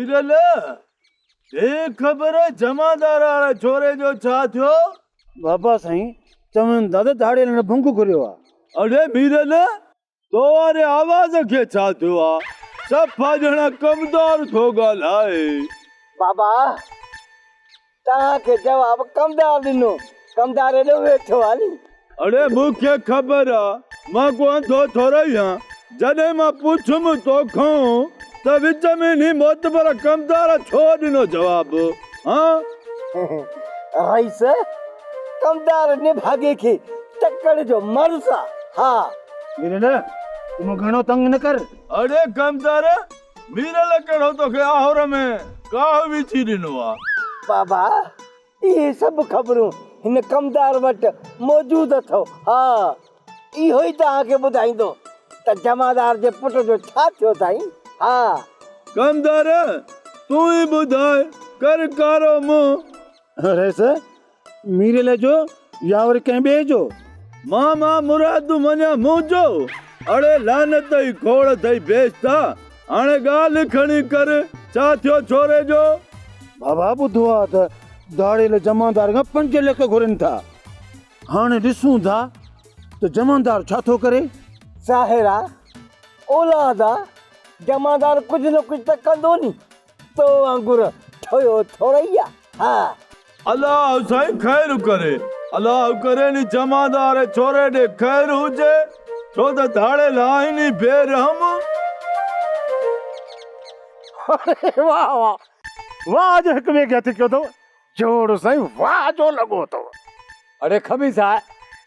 ميرل، ڏي خبر جمعدار واري ڇوري جو ڇا ٿيو؟ بابا سائين، چون ٿا ته ڌاڙيلن ڀنگ گهريو آ. اڙي ميرل، تو واري آواز کي ڇا ٿيو آ؟ صفا ڄڻ ڪمدار ٿو ڳالهائي. بابا، توهان کي جواب ڪمدار ڏنو. ڪمدار ايڏو ويٺو آ ني. اڙي مون کي خبر آ، مان ڪو انڌو ٿورئي آن. جڏهن مان پڇيم توکان ته وچ ۾ انهي معتبر ڪمدار ڇو ڏنو جواب؟ هان؟ رئيس، ڪمدار نڀاڳي کي تڪڙ جو مرض آ. ها. ميرل، تون مون گهڻو تنگ نه ڪر. اڙي ڪمدار، ميرل ڪهڙو توکي آهور ۾ گاهه وجهي ڏنو آ؟ بابا، اهي سڀ خبرون هن ڪمدار وٽ موجود اٿو. ها، اهو ئي توهان کي ٻڌائيندو ته جمعدار جي پٽ جو ڇا ٿيو سائين. ها. ڪمدار، تون ئي ٻڌاء، ڪر ڪارو منهن. رئيس، ميرل جو يا وري ڪنهن ٻئي جو؟ مان مان مراد مڃان منهنجو. اڙي لعنت ئي کوڙ اٿئي بيشتا، هاڻي ڳالهه کڻي ڪر، ڇا ٿيو ڇوري جو؟ بابا ٻڌو آ ته ڌاڙيل جمعدار کان 5 لک گهرين ٿا. هاڻي ڏسون ٿا ته جمعدار ڇا ٿو ڪري. ظاهر آ اولاد آ، جمعدار ڪجهه نه ڪجهه ته ڪندو ني. تو وانگر ٺهيو ٿورئي آ. ها. الله سائين خير ڪري. الله ڪري ني جمعدار ڇوري ڏي خير هجي، ڇو ته ڌاڙيل آهن ئي بي رحم. اڙي واه واه واه جو هڪ ٻئي کي هٿ ڪيو اٿو جوڙ سائين واه جو لڳو اٿو. اڙي خميسا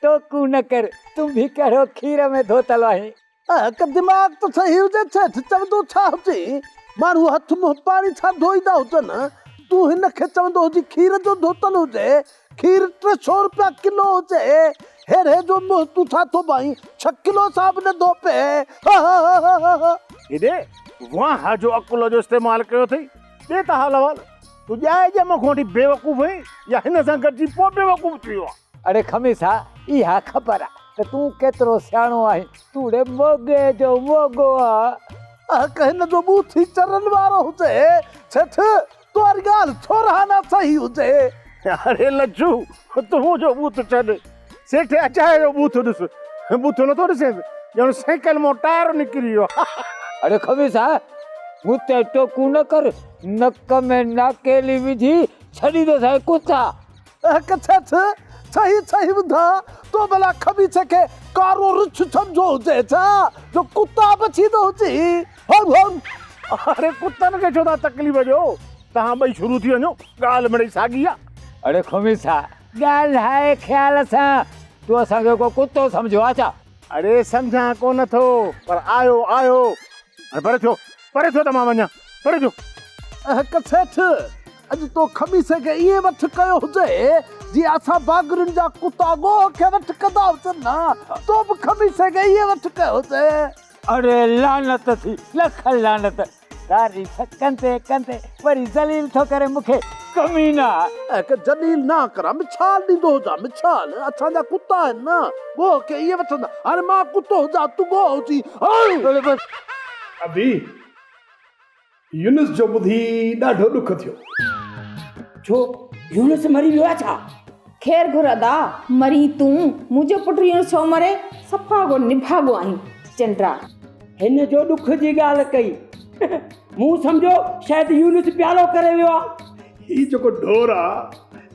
ٽوڪون نه ڪر تون به ڪهڙو کير ۾ ڌوتل آهين. اهڪ دماغ ته صحيح هجي سيٺ چوندو ڇا هجي ماڻهو هٿ منهن پاڻي سان ڌوئيندا هجن تون هن کي چوندو هجي کير جو ڌوتل هجي کير 300 روپيا ڪلو هجي ههڙي جو منهن تون ڇا ٿو ڀائين 6 ڪلو سان به نه ڌوپي ههههههه. هيڏي واهه جو عقل جو استعمال ڪيو اٿئي ڏي ته حال احوال تون ڄائي ڄم کان وٺي بيوقوف آهين يا هن سان گڏجي پوء بيوقوف ٿي ويو آهين. اڙي خميسا اها خبر آ ته تون ڪيترو سياڻو آهين، تون ڙي موڳي جو موڳو آ. اهڪ هن جو ٻوٿ ئي چرن وارو هجي، سيٺ تو واري ڳالهه ڇورهانا صحيح هجي. اڙي لڇو تون منهنجو ٻوٿ ڇڏ، سيٺ اجائي جو ٻوٿ ڏس، ٻوٿ نٿو ڏسينس ڄڻ سائيڪل مان ٽائر نڪري ويو آ. اڙي خميسا مون تي ٽوڪون نه ڪر، نڪ ۾ ناڪيلي وجهي ڇڏيندوسانء ڪتا. اهڪ ڇڇ، صحيح صحيح ٻڌاء، تو ڀلا خبيث کي ڪارو رڇ سمجهيو هجي ڇا، جو ڪتا بڇيندو هجي؟ هر هر. اڙي ڪتن کي ڇو ٿا تڪليف ڏيو، توهان ٻئي شروع ٿي وڃو، ڳالهه مڙئي ساڳي آ. اڙي خميسا، ڳالهاء خيال سان، تو اسان کي ڪو ڪتو سمجهيو آ ڇا؟ اڙي سمجهان ڪونه ٿو، پر آيو آيو. اڙي پري ٿيو، پري ٿيو ته مان وڃان، پري ٿيو. اهڪ سيٺ، اڄ تو خميسي کي ائين وٺ ڪيو هجي، جيئن اسان باگڙين جا ڪتا ڳوهه کي وٺ ڪندا هجن نه، تو به خميسي کي ائين وٺ ڪيو هجي. اڙي لعنت ٿي، لک لعنت، تعريف ڪندي ڪندي وري ذليل ٿو ڪرين مون کي، ڪمينا. اهڪ ذليل نه ڪران، مڇال ڏيندو هجان، مڇال، اسان جا ڪتا آهن نه، ڳوهه کي ائين وٺندا، هاڻي مان ڪتو هجان، تون ڳوهه هجين، هائو. ادي! يونس جو ٻڌي ڏاڍو ڏک ٿيو. ڇو يونس مري ويو آهي ڇا؟ خير گهر ادا، مرين تون، منهنجو پٽ يونس ڇو مري، صفا ڪو نڀاڳو آهين چنڊا. هن جو ڏک جي ڳالهه ڪئي، مون سمجهيو شايد يونس پيالو ڪري ويو آهي. هي جيڪو ڍور آ،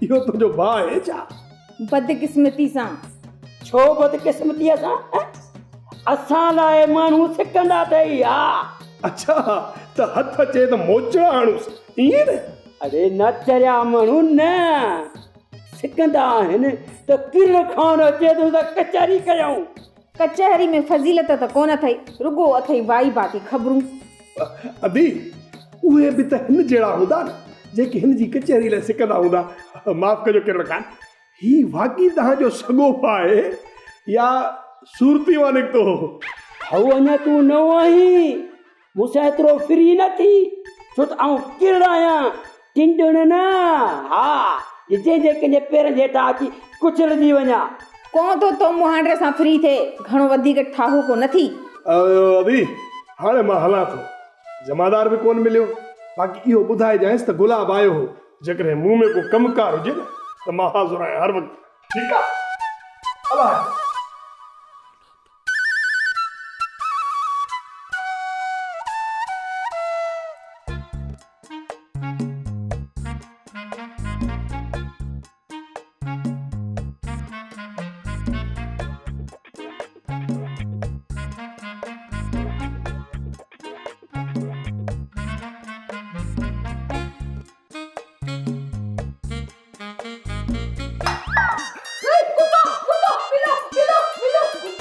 اهو تنهنجو ڀاء آهي ڇا؟ بدقسمتي سان. ڇو بدقسمتيء سان؟ اسان لاء ماڻهو سڪندا اٿئي ها. اڇا ته هٿ اچي ته موچڙا هڻوس ائين نه؟ اڙي نه چريا ماڻهو نه، سڪندا آهن ته ڪرڙ خان اچي ته ان سان ڪچهري ڪيائون. ڪچهري ۾ فضيلت ته ڪونه اٿئي، رڳو اٿئي وائي باتي خبرون. ادي اهي به ته هن جهڙا هوندا نه جيڪي هن جي ڪچهري لاء سڪندا هوندا. معاف ڪجو ڪرڙ خان، هي واقعي توهان جو سڳو ڀاء آهي يا سورتي مان نڪتو هو؟ هائو اڃا تون نئون آهين، مون سان ايترو فري نه ٿي، ڇو ته آئون ڪرڙ آهيان، ٽنڊڻ نه، ها جي جنهن جي ڪنهن جي پيرن جي هيٺان اچي ڪچلجي وڃان. ڪونه ٿو تو مهانڊي سان فري ٿئي، گهڻو وڌيڪ ٺاهوڪو نه ٿي. ادي هاڻي مان هلان ٿو، جمعدار به ڪونه مليو. باقي اهو ٻڌائجانس ته گلاب آيو هو. جيڪڏهن مون ۾ ڪو ڪم ڪار هجي نه ته مان حاضر آهيان هر وقت. ٺيڪ آ. الله حافظ.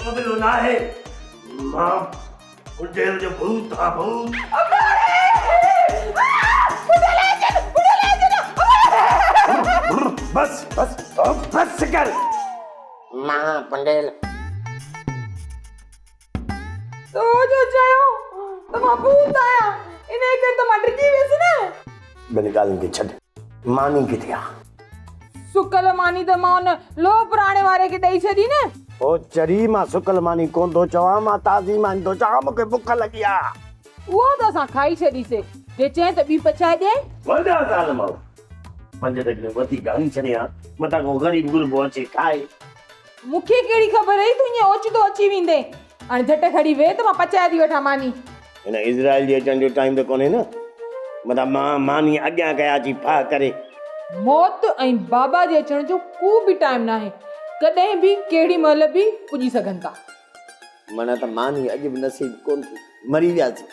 ڪتو ٻلو ناهي، مان انڊيل جو ڀوت آ ڀوت. بس بس بس ڪر. مان پنڊيل. تو جو چيو ته مان ڀوت آهيان، انهيء ڪري ته مان ڊڄي ويس نه. ٻن ڳالهين کي ڇڏ، ماني ڪٿي آ؟ سڪل ماني ته مان ان لوهه پراڻي واري کي ڏئي ڇڏي نه. او چري، مان سڪل ماني ڪونه ٿو چوان، مان تازي ماني ٿو چوان، مون کي بک لڳي آ. اها ته اسان کائي ڇڏيسي، جي چئين ته ٻي پچائي ڏيانء. وڏا ظالم آهو، پنج ٽڪريون وڌيڪ هڻي ڇڏي ها، متان ڪو غريب غربو اچي کائي. مون کي ڪهڙي خبر هئي تون ائين اوچتو اچي ويندين. هاڻي جهٽ کڙي ويهه ته مان پچائي ٿي وٺان ماني. هن عزرائيل جي اچڻ جو ٽائيم ته ڪونهي نه، متان مان ماني اڳيان ڪيان اچي ڦاهه ڪري. موت ۽ بابا جي اچڻ جو ڪو به ٽائيم ناهي، ڪڏهن به ڪهڙي مهل به پڄي سگهن ٿا. معنيٰ ته ماني اڄ به نصيب ڪونه ٿي، مري وياسين.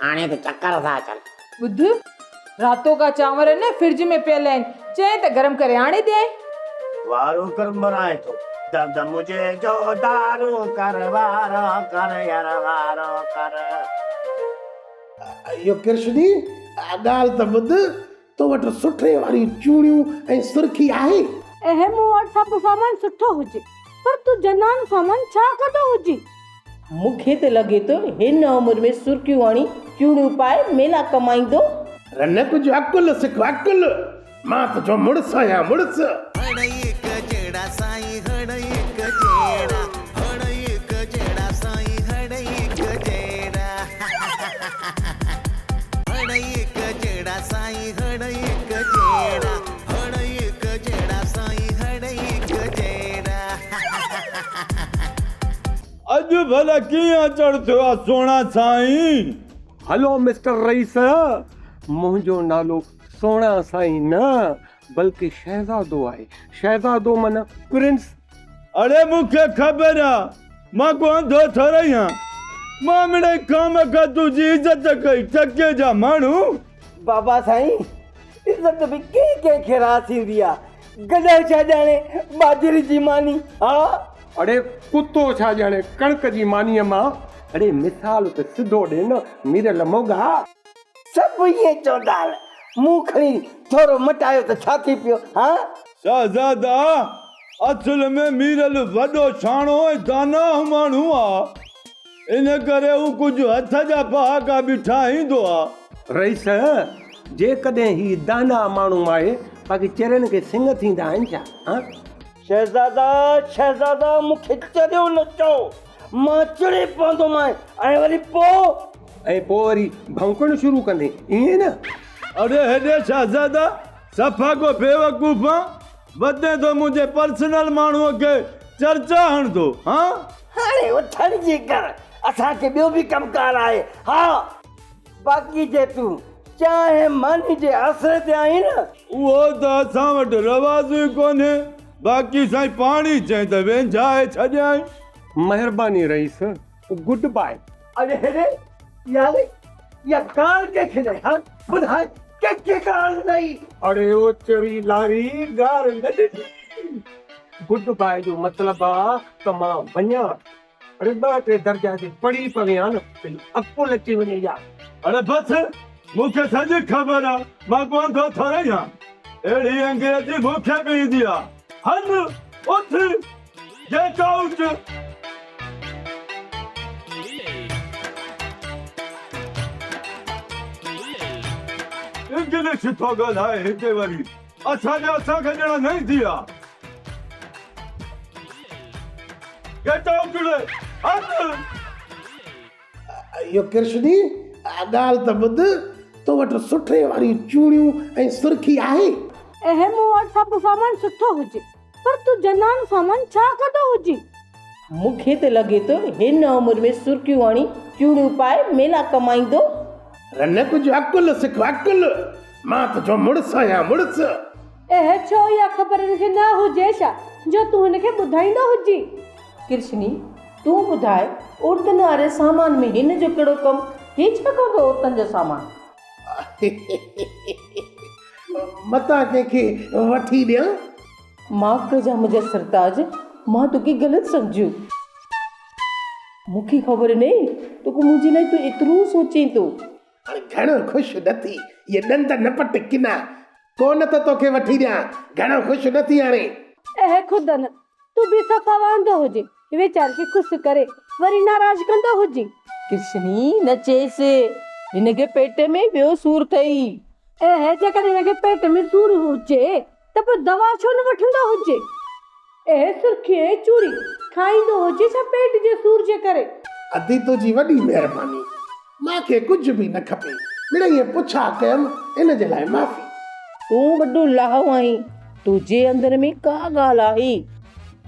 هاڻي ته چڪر ٿا اچن. ٻڌ، راتوڪا چانور نه فرج ۾ پيل آهن، چئين ته گرم ڪري آڻي ڏيانء. وارو ڪر مرانء ٿو، درد منهنجي جو دارو ڪر، وارو ڪر يار وارو ڪر. اهو ڪرشني، ڳالهه ته ٻڌ، تو وٽ سٺي واريون چوڙيون ۽ سرخي آهي؟ اهي مون وٽ سڀ سامان سٺو هجي، پر تون جنان سامان ڇا ڪندو هجين؟ مون کي ته لڳي ٿو هن عمر ۾ سرخيون هڻي چوڙيون پائي ميلا ڪمائيندو. رن ڪجهه عقل سک عقل، مان تنهنجو مڙس آهيان مڙس. اڄ ڀلا ڪيئن اچڻ ٿيو آ سهڻا سائين. هلو مسٽر رئيس، منهنجو نالو سهڻا سائين نه بلڪه شهزادو آهي، شهزادو معنيٰ پرنس. اڙي مون کي خبر آ، مان ڪو انڌو ٿورئي آهيان. مان مڙئي خامخواه تنهنجي عزت ڪئي، ٽڪي جا ماڻهو. بابا سائين، عزت به ڪنهن ڪنهن کي راس ايندي آ. گڏهه ڇا ڄاڻي ٻاجهري جي ماني، ها؟ اڙي ڪتو ڇا ڄاڻي ڪڻڪ جي مانيء مان. اڙي مثال ته سڌو ڏي نه ميرل موڳا. سڀ ائين چوندا آهن. مون کڻي ٿورو مٽايو ته ڇا ٿي پيو، ها؟ شهزادا، اصل ۾ ميرل وڏو ساڻو ۽ داناهه ماڻهو آ. ان ڪري هو ڪجهه هٿ جا پهاڪا به ٺاهيندو آ. رئيس، جيڪڏهن هي داناهه ماڻهو آهي، باقي چرين کي سڱ ٿيندا آهن ڇا، ها؟ شهزادا، شهزادا، مون کي چريو نه چئو. مان چڙي پوندومانء ۽ وري پوء. ۽ پوء وري ڀونڪڻ شروع ڪندين، ائين نه؟ اڙي هيڏي شهزادا، صفا ڪو بيوقوف آن، وتين ٿو منهنجي پرسنل ماڻهوء کي چرچا هڻندو، هان؟ هاڻي اٿڻ جي ڪر، اسان کي ٻيو به ڪم ڪار آهي، ها! باقي جي تون چانهه ماني جي آسري تي آهين نه. اهو ته اسان وٽ رواج ئي ڪونهي، باقي سائين پاڻ ئي چئين ته وينجهائي ڇڏيائين. مهرباني رئيس، گڊ باء. اڙي هيڏي يار اها گار ڪنهن کي ڏئي ها ٻڌاء ڪنهن کي گار ڏئي. اڙي او چري لاري گار نه ڏني. گڊ باء جو مطلب آ ته مان وڃان. اڙي ٻه ٽي درجا جي پڙهي پوين ها نه ته عقل اچي وڃي يار. اڙي بس مون کي سڄي خبر آ مان ڪو انڌو ٿورئي آهيان. اهڙي انگريزي مون کي به ايندي آ. هل اٿ گيٽ آئوٽ. انگلش ٿو ڳالهائي هتي وري اسان جي اسان کي ڄڻ نه ايندي آ. گيٽ آئوٽ ڙي هل. اهو ڪرشني ڳالهه ته ٻڌ، تو وٽ سٺي واريون چوڙيون ۽ سرخي آهي؟ اهي مون وٽ سڀ سامان سٺو هجي، پر تون جنان سامان ڇا ڪندو هجين؟ مون کي ته لڳي ٿو هن عمر ۾ سرخيون هڻي چوڙيون پائي ميلا ڪمائيندو. رن ڪجهه عقل سک عقل، مان تنهنجو مڙس آهيان مڙس. اهي ڇو اها خبر هن کي نه هجي ڇا جو تون هن کي ٻڌائيندو هجين؟ ڪرشني، تون ٻڌاء عورتن واري سامان ۾ هن جو ڪهڙو ڪم؟ هي ڇا ڪندو عورتن جو سامان؟ متان ڪنهن کي وٺي ڏيان. معاف ڪجان منهنجا سرتاج، مان توکي غلط سمجهيو. مون کي خبر نهي ته ڪو منهنجي لاء تون ايترو سوچين ٿو. هاڻي گهڻو خوش نه ٿي، اهي ڏند نه پٽ ڪنا، ڪو نه ٿو توکي وٺي ڏيان، گهڻو خوش نه ٿي هاڻي. اهي خدن، تون به صفا واندو هجين، ويچاري کي خوش ڪري وري ناراض ڪندو هجين. ڪرشني، نه چيس، هن کي پيٽ ۾ ٻيو سور اٿئي. اهي جيڪڏهن هن کي پيٽ ۾ سور هجي ته پوء دوا ڇو نه وٺندو هجي؟ اهي سرخي ۽ چوري کائيندو هجي ڇا پيٽ جي سور جي ڪري؟ ادي تنهنجي وڏي مهرباني. مان کي ڪجهه به نه کپي. مڙئي پڇا ڪيم ان جي لاء معافي. تون وڏو لاهو آهين. تنهنجي اندر ۾ ڪا ڳالهه آهي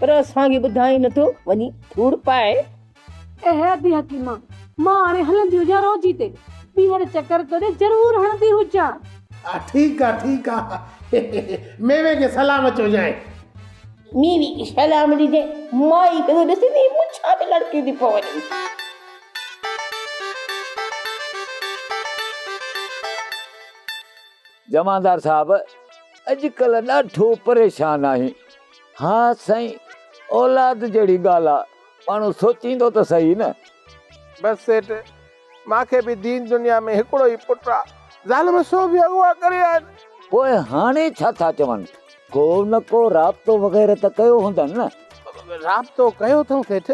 پر اسان کي ٻڌائين نٿو. وڃي ڌوڙ پاء. اهي ادي حڪيما، مان هاڻي هلندي هجان روضي تي. ٻيهر چڪر توڏي ضرور هڻندي هجان. ها ٺيڪ آ ٺيڪ آ. ميوي کي سلام چئجانء. ميوي کي سلام ڏجانء. مائي کي ته ڏسندي ئي مڇان به لڙڪيون ٿي پون. جمعدار صاحب اڄڪلهه ڏاڍو پريشان آهين. ها سائين اولاد جهڙي ڳالهه آ ماڻهو سوچيندو ته سهي نه. بس سيٺ مان کي به دين دنيا ۾ هڪڙو ئي پٽ آ ظالم سو به اغوا ڪري آيا آهن. پوء هاڻي ڇا ٿا چون؟ ڪو نه ڪو رابطو وغيره ته ڪيو هوندن نه؟ رابطو ڪيو اٿئون سيٺ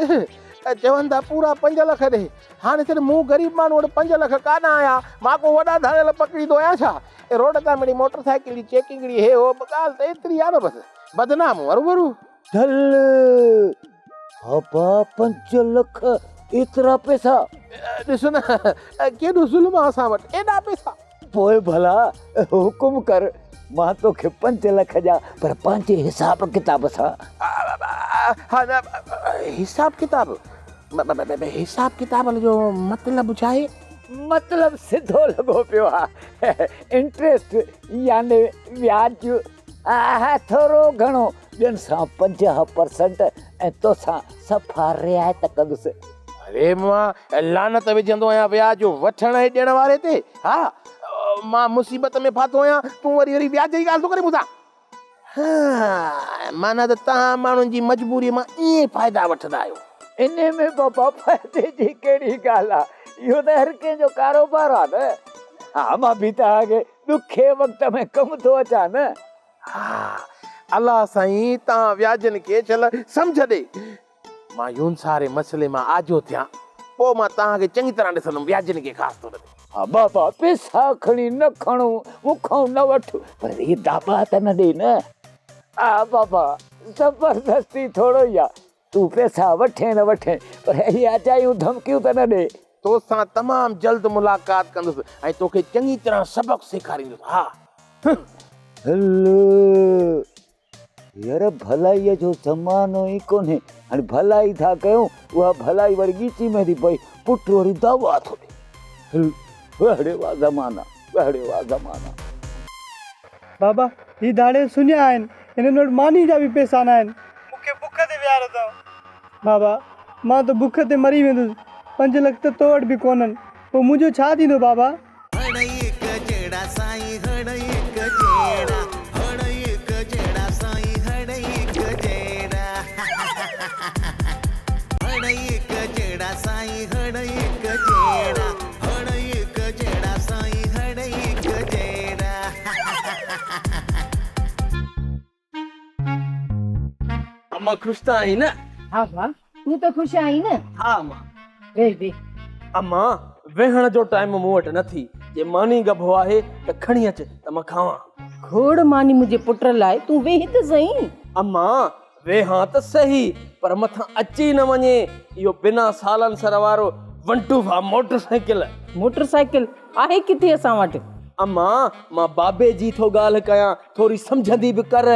چون ٿا پورا 5 لک ڏي. هاڻي سيٺ مون غريب ماڻهو وٽ 5 لک ڪاڏانهن آيا؟ مان ڪو وڏا ڌاڙيل پڪڙيندو آهيان ڇا؟ روڊ تان مڙئي موٽر سائيڪل جي چيڪنگ ڙي هي هو ڳالهه ته ايتري آ نه بس بدنام هروڀرو. ڍل! ابا 5 لک ايترا پئسا؟ ڏس نه ڪيڏو ظلم آ اسان وٽ ايڏا پئسا. پوء ڀلا حڪم ڪر مان توکي 5 لک ڏيان پر پنهنجي حساب ڪتاب سان. ها نه حساب ڪتاب حساب ڪتاب جو مطلب ڇا آهي؟ مطلب سڌو لڳو پيو آ انٽريسٽ يعني وياج ٿورو گهڻو ٻين سان 50 پرسنٽ ۽ توسان صفا رعايت ڪندس. اري مان لعنت وجهندو آهيان وياج وٺڻ ۽ ڏيڻ واري تي. ها مان مصيبت ۾ ڦاٿو آهيان تون وري وري وياج جي ڳالهه ٿو ڪرين مون سان. ها معنيٰ ته توهان ماڻهن جي مجبوريء مان ائين فائدا وٺندا آهيو. انهي ۾ بابا فائدي جي ڪهڙي ڳالهه آ، اهو ته هر ڪنهن جو ڪاروبار آ نه. ها مان به توهان کي ڏکي وقت ۾ ڪم ٿو اچان نه. ها الله سائين توهان وياجين کي شل سمجهه ڏي. مان يونس واري مسئلي مان آجو ٿيان پوء مان توهان کي چڱي طرح ڏسندم وياجين کي خاص طور تي. ها بابا پيسا کڻي نه کڻ مون کان نه وٺ پر هي داٻا ته نه ڏي نه. ها بابا زبردستي ٿورو ئي آ تون پيسا وٺين نه وٺين پر اهي اجايون ڌمڪيون ته نه ڏي. توسان تمام جلد ملاقات ڪندس ۽ توکي چڱي طرح سبق سيکاريندس. ها. هل يار ڀلائيء جو زمانو ئي ڪونهي. هاڻي ڀلائي ٿا ڪيون اها ڀلائي وري ڳيچي ۾ ٿي پئي. پٽ وري دعويٰ ٿو ڏي. هل وهڙي وا زمانا وهڙي وا زمانا. بابا هي ڌاڙيل سڃا آهن، هنن وٽ ماني جا به پئسا ناهن. مون کي بک تي ويهاريو اٿئو. بابا مان ته بک تي مري ويندس، 5 لک ته تو وٽ به ڪونهن، پوء منهنجو ڇا ٿيندو بابا؟ امان خوش ته آهين نه؟ ها ڀاء تون ته خوش آهين نه؟ ها امان. ويهه ويهه. امان ويهڻ جو ٽائيم مون وٽ نه ٿي، جي ماني ڳڀو آهي ته کڻي اچ ته مان کاوان. کوڙ ماني منهنجي پٽ لاء، تون ويهه ته سهي. امان ويهان ته سهي پر مٿان اچي نه وڃي اهو بنا سالنسر وارو ونٽوفا موٽر سائيڪل. موٽر سائيڪل آهي ڪٿي اسان وٽ؟ امان، مان بابي جي ٿو ڳالهه ڪيان، ٿوري سمجهندي به ڪر.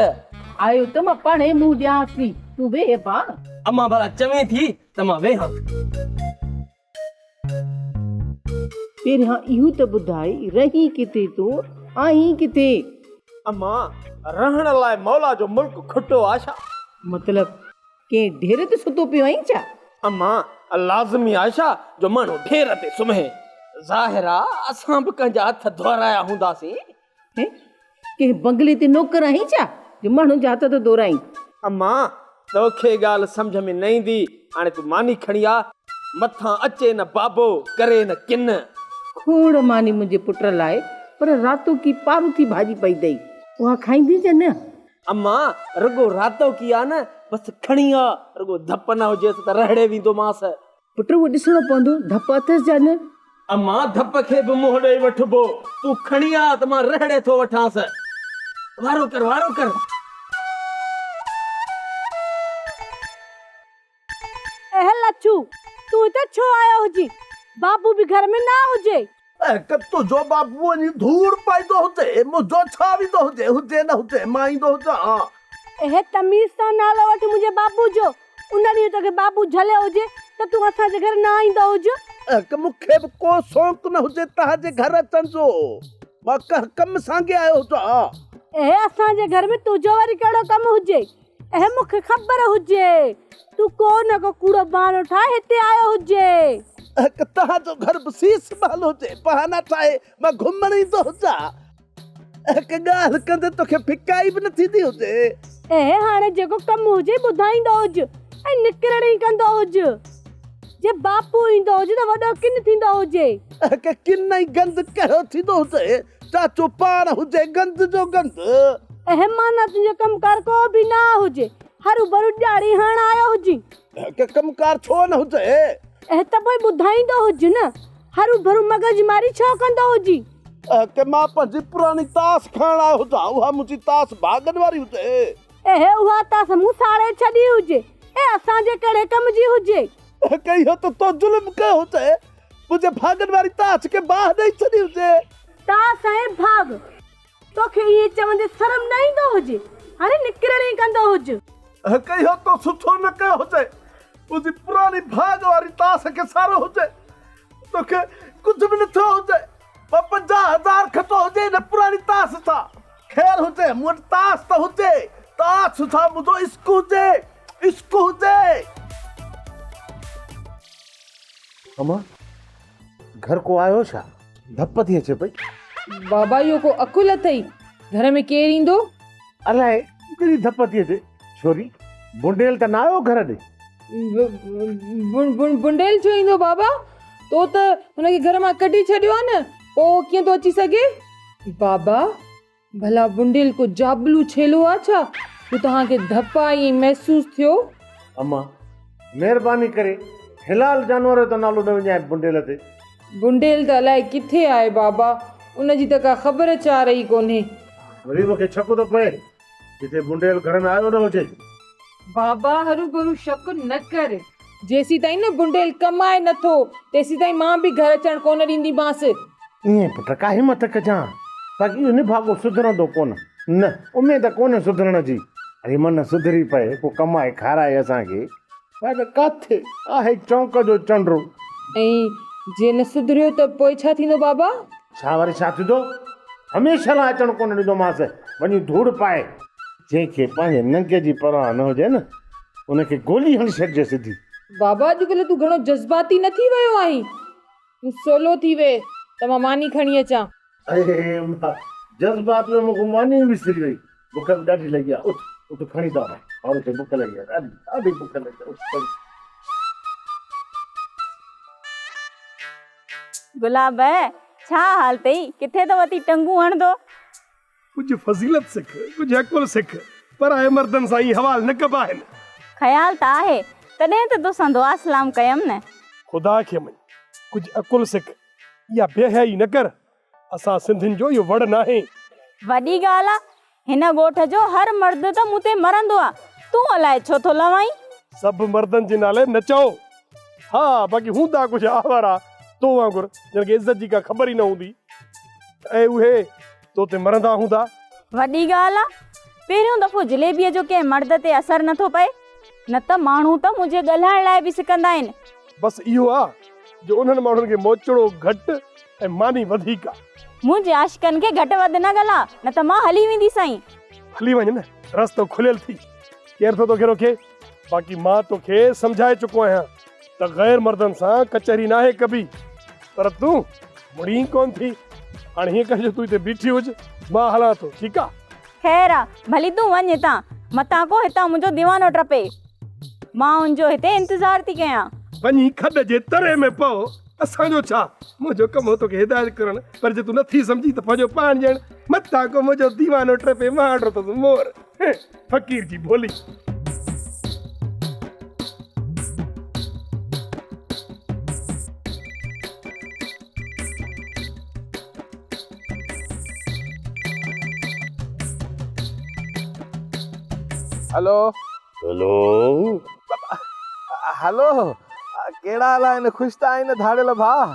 آيو ته مان پاڻهي منهن ڏيانس ٿي، تون ويهه ڀاء. امان ڀلا چوين ٿي ته مان ويهان. پهريان اهو ته ٻڌاء، رهين ڪٿي تون، آهين ڪٿي؟ امان، رهڻ لاء مولا جو ملڪ کٽو آ ڇا؟ مطلب ڪنهن ڍير تي ستو پيو آهين ڇا؟ امان، لازمي آهي ڇا جو ماڻهو ڍير تي سمهي؟ ظاهر آ اسان به ڪنهن جا هٿ ڌورايا هونداسين. هي، ڪنهن بنگلي تي نوڪر آهين ڇا جو ماڻهن جا هٿ ٿو ڌورائين؟ امان، توکي ڳالهه سمجهه ۾ نه ايندي، هاڻي تون ماني کڻي آ، مٿان اچي نه بابو، ڪري نه ڪن. کوڙ ماني منهنجي پٽ لاء، پر راتوڪي پاروٿي ڀاڄي پئي اٿئي، اها کائيندين يا نه؟ امان، رڳو راتوڪي آ نه، بس کڻي آ، رڳو ڌپ نه هجيس ته رهڙي ويندومانس. پٽ اهو ڏسڻو پوندو، ڌپ اٿس يا نه؟ امان، ڌپ کي به منهن ڏئي وٺبو، تون کڻي آ ته مان رهڙي ٿو وٺانس. وارو ڪر، وارو ڪر. اي لڇو، تون هتي ڇو آيو هجين؟ بابو به گهر ۾ نه هجي. اي تنهنجو بابو وڃي ڌوڙ پائيندو هجي، منهنجو ڇا ويندو هجي، هجي نه هجي، مان ايندو هجان. اي تميز سان نالو وٺ منهنجي بابو جو، ان ڏينهن توکي بابو جهليو هجي ته تون اسان جي گهر نه ايندو هج. اي مون کي به ڪو شوق نه هجي توهان جي گهر اچڻ جو، مان ڪنهن ڪم سانگي آيو هجان. اي اسان جي گهر ۾ تنهنجو وري ڪهڙو ڪم هجي؟ اهي مون کي خبر هجي تون ڪو نه ڪو ڪوڙو بهانو ٺاهي هتي آيو هجي. اهڪ توهان جو گهر به سيس محل هجي بهانا ٺاهي مان گهمڻ ايندو هجان. اهڪ ڳالهه ڪندي توکي ڦڪائي به نه ٿيندي هجي. اهي هاڻي جيڪو ڪم هجي ٻڌائيندو هج ۽ نڪرڻ ئي ڪندو هج. جي باپو ايندو هجي ته وڏو ڪن ٿيندو هجي. اهڪ ڪن ۽ گند ڪهڙو ٿيندو هجي. چاچو پاڻ هجي گند جو گند. اهي معنيٰ تنهنجو ڪم ڪار ڪو به نه هجي، هروڀرو ڏياڙي هڻڻ آيو هجين. اهي ڪم ڪار ڇو نه هجي؟ اهي ته پوء ٻڌائيندو هج نه، هروڀرو مغز ماري ڇو ڪندو هجين؟ اهي مان پنهنجي پراڻي تاس کڻڻ آيو هجان، اها منهنجي تاس ڀاڳن واري هجي. اهي اها تاس مون ساڙي ڇڏي هجي، اهي اسان جي ڪهڙي ڪم جي هجي؟ اهي اهو ته تو ظلم ڪيو هجي، منهنجي ڀاڳن واري تاس کي باهه ڏئي ڇڏي هجي. تاس ۽ ڀاڳ، توکي ائين چوندي شرم نه ايندو هجي، هاڻي نڪرڻ ئي ڪندو هج. اهي اهو تو سٺو نه ڪيو هجي، منهنجي پراڻي ڀاڳ واري تاس کي ساڙيو هجي، توکي ڪجهه به نه ٿيو هجي، مان 50,000 کٽو هجي ان پراڻي تاس سان. خير هجي، مون وٽ تاس ته هجي، تاس سان منهنجو عشق هجي، عشق هجي. امان، گهر ڪو آيو ڇا؟ ڌپ ٿي اچي پئي. بابا اهو ڪو عقل اٿئي، گهر ۾ ڪير ايندو؟ الائي ڪهڙي ڌپ ٿي اچي. ڇوري، بنڊيل ته نه آيو گهر ڏي؟ بنڊيل ڇو ايندو بابا؟ تو ته هن کي گهر مان ڪڍي ڇڏيو آهي نه، پوء هو ڪيئن ٿو اچي سگهي؟ بابا، ڀلا بنڊيل ڪو جابلو ڇيلو آ ڇا جو توهان کي ڌپ آئي ۽ محسوس ٿيو؟ امان، مهرباني ڪري حلال جانور جو ته نالو نه وڃائي بنڊيل تي. بنڊيل ته الائي ڪٿي آهي بابا، ان جي ته ڪا خبر چار ئي ڪونهي. وري مون کي شڪ ٿو پئي، ڪٿي بنڊيل گهر ۾ آيو نه هجي. بابا هروڀرو شڪ نه ڪر. جيسيتائين نه بنڊيل ڪمائي نه ٿو، تيسيتائين مان به گهر اچڻ ڪونه ڏينديمانس. ائين پٽ ڪا همت ڪجان، باقي اهو نڀاڳو سڌرندو ڪونه. نه، اميد ڪونهي سڌرڻ جي. اڙي من سڌري پئي، ڪو ڪمائي کارائي اسان کي. پر ڪاٿي آهي چونڪ جو چنڊ. ۽ جي نه سڌريو ته پوء ڇا ٿيندو بابا؟ ڇا وري ڇا ٿيندو؟ هميشه لاء اچڻ ڪونه ڏيندومانس، وڃي ڌوڙ پائي. جنهن کي پنهنجي ننگ جي پرواهه نه هجي نه، ان کي گولي هڻي ڇڏجي سڌي. بابا اڄڪلهه تون گهڻو جذباتي نه ٿي ويو آهين؟ تون سولو ٿي ويهه ته مان ماني کڻي اچان. اڙي اما، جذبات ۾ مون کان ماني ئي وسري وئي. بک به ڏاڍي لڳي آهي. اٿ، اٿ کڻي ٿا وڃ. ماڻهو کي بک لڳي آهي، ڏاڍي، ڏاڍي بک لڳي آهي. اٿ کڻي. گلاب، ڇا حال اٿئي؟ ڪٿي ٿو وتي ٽنگون هڻندو؟ ڪجهه فضيلت سک، ڪجهه عقل سک، پرائي مردن سان ائين حوال نه ڪبا آهن. خيال ته آهي، تڏهن ته توسان دعا سلام ڪيم نه. خدا کي مڃ، ڪجهه عقل سک، اها بي حيائي نه ڪر، اسان سنڌين جو اهو وڙ ناهي. وڏي ڳالهه آ، هن ڳوٺ جو هر مرد ته مون تي مرندو آ، تون الائي ڇو ٿو لوائين؟ سڀ مردن جي نالي نه چئو. ها، باقي هوندا ڪجهه آوارا تو وانگر، جن کي عزت جي ڪا خبر ئي نه هوندي. ۽ اهي تو تي مرندا هوندا. وڏي ڳالهه آ، پهريون دفعو جليبيء جو ڪنهن مرد تي اثر نه ٿو پئي، نه ته ماڻهو ته منهنجي ڳالهائڻ لاء به سڪندا آهن. بس اهو آ جو انهن ماڻهن کي موچڙو گهٽ ۽ ماني وڌيڪ آ. منهنجي عاشقن کي گهٽ وڌ نه ڳالهاء، نه ته مان هلي وينديسانء. هلي وڃ نه، رستو کليل ٿي، ڪير ٿو توکي روڪي؟ باقي مان توکي سمجهائي چڪو آهيان ته غير مردن سان ڪچهري ناهي ڪبي، پر تون مڙين ڪونه ٿي. هاڻي هيئن ڪر جو تون هتي بيٺي هج، مان هلان ٿو، ٺيڪ آ؟ خير آ، ڀلي تون وڃ هتان، متان ڪو هتان منهنجو ديوانو ٽپي. مان ان جو هتي انتظار ٿي ڪيان. وڃي کڏ جي تري ۾ پئو، اسان جو ڇا؟ منهنجو ڪم هو توکي هدايت ڪرڻ، پر جي تون نٿي سمجهين ته پنهنجو پاڻ ڄڻ، متان ڪو منهنجو ديوانو ٽپي، مهانڊو اٿس مور. فقير جي ڀولي. هلو. هلو. هلو. ڪهڙا حال آهن خوش ته آهين نه ڌاڙيل ڀاء.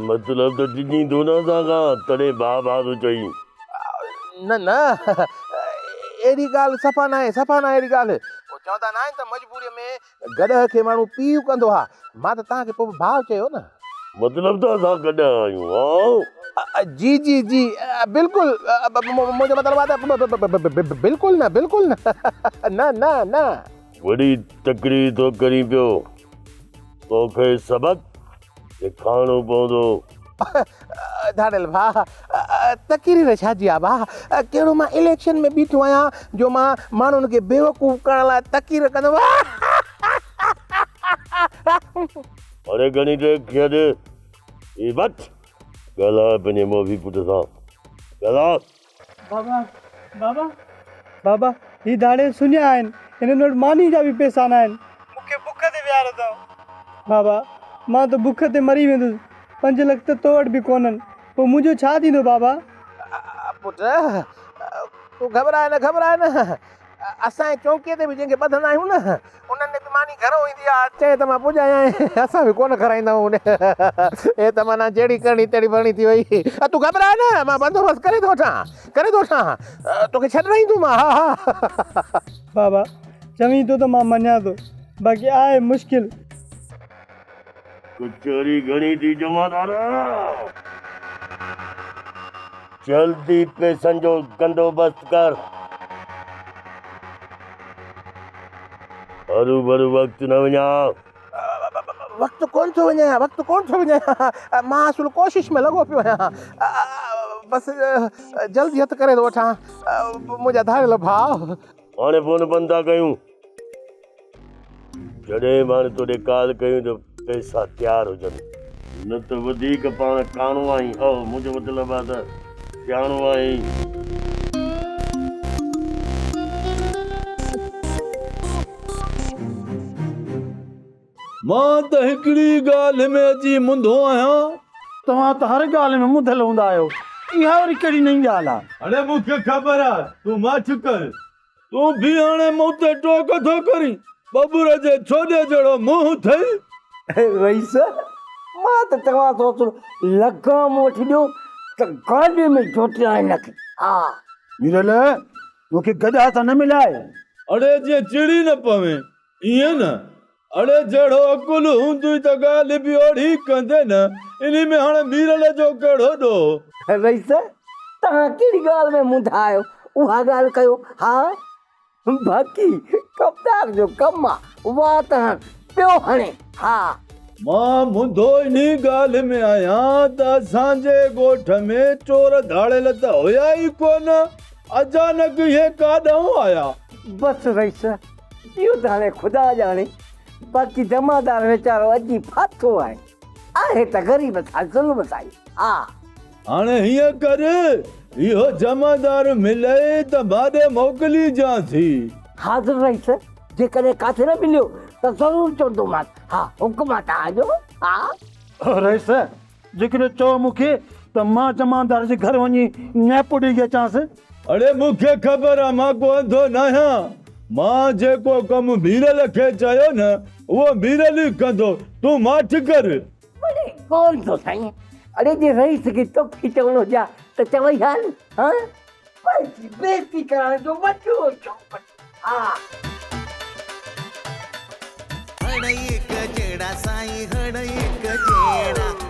مطلب ته ڊڄين ٿو نه اسان کان تڏهن ڀاء ڀاء ٿو چئين. نه نه اهڙي ڳالهه صفا ناهي صفا ناهي اهڙي ڳالهه. پوء چوندا ناهن ته مجبوريء ۾ گڏهه کي ماڻهو پيء ڪندو آ. مان ته توهان کي پوء به ڀاء چيو نه. مطلب ته اسان گڏهه آهيون ها. جي جي جي بلڪل منهنجو مطلب آ ته بلڪل نه بلڪل نه نه نه نه. وڏي تقرير ٿو ڪرين پيو. توکي سبق سيکارڻو پوندو. ڌاڙيل ڀاء، تقرير ڇا جي آ ڀاء؟ ڪهڙو مان اليڪشن ۾ بيٺو آهيان جو مان ماڻهن کي بيوقوف ڪرڻ لاء تقرير ڪندم. اڙي گهڻي ٽيڪ ڇڏ، هي وٺ، ڳالهاء پنهنجي موڀي پٽ سان، ڳالهاء. بابا بابا بابا هي ڌاڙيل سڃا آهن هنن وٽ ماني جا به پئسا ناهن مون کي بک تي ويهاريو اٿئون بابا مان ته بک تي مري ويندس پنج لک ته تو وٽ به ڪونهن پوء منهنجو ڇا ٿيندو بابا. پٽ تون گهٻراء نه گهٻراء نه اسان جي چونڪيء تي به جنهن کي ٻڌندا آهيون نه، انهن ڏي به ماني گهرو ايندي آهي. چئي ته مان پڄايانء، اسان به ڪونه کارائيندا آهيون. هي ته معنيٰ جهڙي ڪرڻي تهڙي ڀرڻي ٿي وئي. تون گهٻراء نه، مان بندوبست ڪري ٿو وٺان، ڪري ٿو وٺان. توکي ڇڏرائيندومان، ها ها. بابا، چوين ٿو ته مان مڃان ٿو، باقي آهي مشڪل. ڪچهري گهڻي ٿي جمعدار. جلدي پئسن جو بندوبست ڪر. هروڀرو وقت نه وڃاء. وقت ڪونه ٿو وڃايان، وقت ڪونه ٿو وڃايان. مان اصل ڪوشش ۾ لڳو پيو آهيان. بس جلدي هٿ ڪري ٿو وٺان. منهنجا ڌاڙيل ڀاء. هاڻي فون بند ٿا ڪيون. جڏهن به هاڻي توڏي ڪال ڪيون ته پئسا تيار هجن. نه ته وڌيڪ پاڻ ڪاڻو آهين. او منهنجو مطلب آهي ته سياڻو آهين. مان ته هڪڙي ڳالهه ۾ اچي منڌو آهيان. توهان ته هر ڳالهه ۾ منڌل هوندا آهيو. اها وري ڪهڙي نئين ڳالهه آهي. اڙي مون کي خبر آهي، تون ماٺ ڪر. تون به هاڻي مون تي ٽوڪ ٿو ڪرين، ٻٻر جي ڇوڏي جهڙو منهن اٿئي. رئيس، مان ته چوان ٿو ته لگام وٺي ڏيو ته گاڏي ۾ جوٽيان هن کي. ها. ميرل، مون کي گڏهه سان نه ملاء. اڙي جيئن چڙي نه پوين، ائين نه. اڙي جهڙو عقل هوندوئي ته ڳالهه به اوڙي ڪندين نه، انهي ۾ هاڻي ميرل جو ڪهڙو ڏوهه؟ رئيس، توهان ڪهڙي ڳالهه ۾ منڌا آهيو، اها ڳالهه ڪيو. ها، باقي ڪپدار جو ڪم آ، وات هڻ پيو هڻي. ها. مان منڌو انهي ڳالهه ۾ آهيان ته اسان جي ڳوٺ ۾ چور ڌاڙيل ته هيا ئي ڪونه، اچانڪ اهي ڪاڏانهن آيا؟ بس رئيس، اهو ته هاڻي خدا ڄاڻي، باقي جمعدار ويچارو اچي ڦاٿو آهي. آهي ته غريب سان ظلم سائين، ها. هاڻي هيئن ڪر، اهو جمعدار ملئي ته مان ڏي موڪليجانس. حاضر رئيس، جيڪڏهن ڪاٿي نه مليو ته ضرور چوندومانس، ها حڪم آ توهان جو، ها. رئيس، جيڪڏهن چئو مون کي ته مان جمعدار جي گهر وڃي نيپو ڏيئي اچانس. اڙي مون کي خبر آ مان ڪو انڌو ناهيان. مان جيڪو ڪم ميرل کي چيو نه، اهو ميرل ئي ڪندو. تون ماٺ ڪر. وڙهي ڪونه ٿو سائين. اڙي جي رئيس کي توکي چوڻو هجي ها ته چوئي ها نه. ها؟ پنهنجي بيعزتي ڪرائڻ جو وڏو شوق اٿس. ها. هڙئي هڪ جهڙا سائين هڙئي هڪ جهڙا.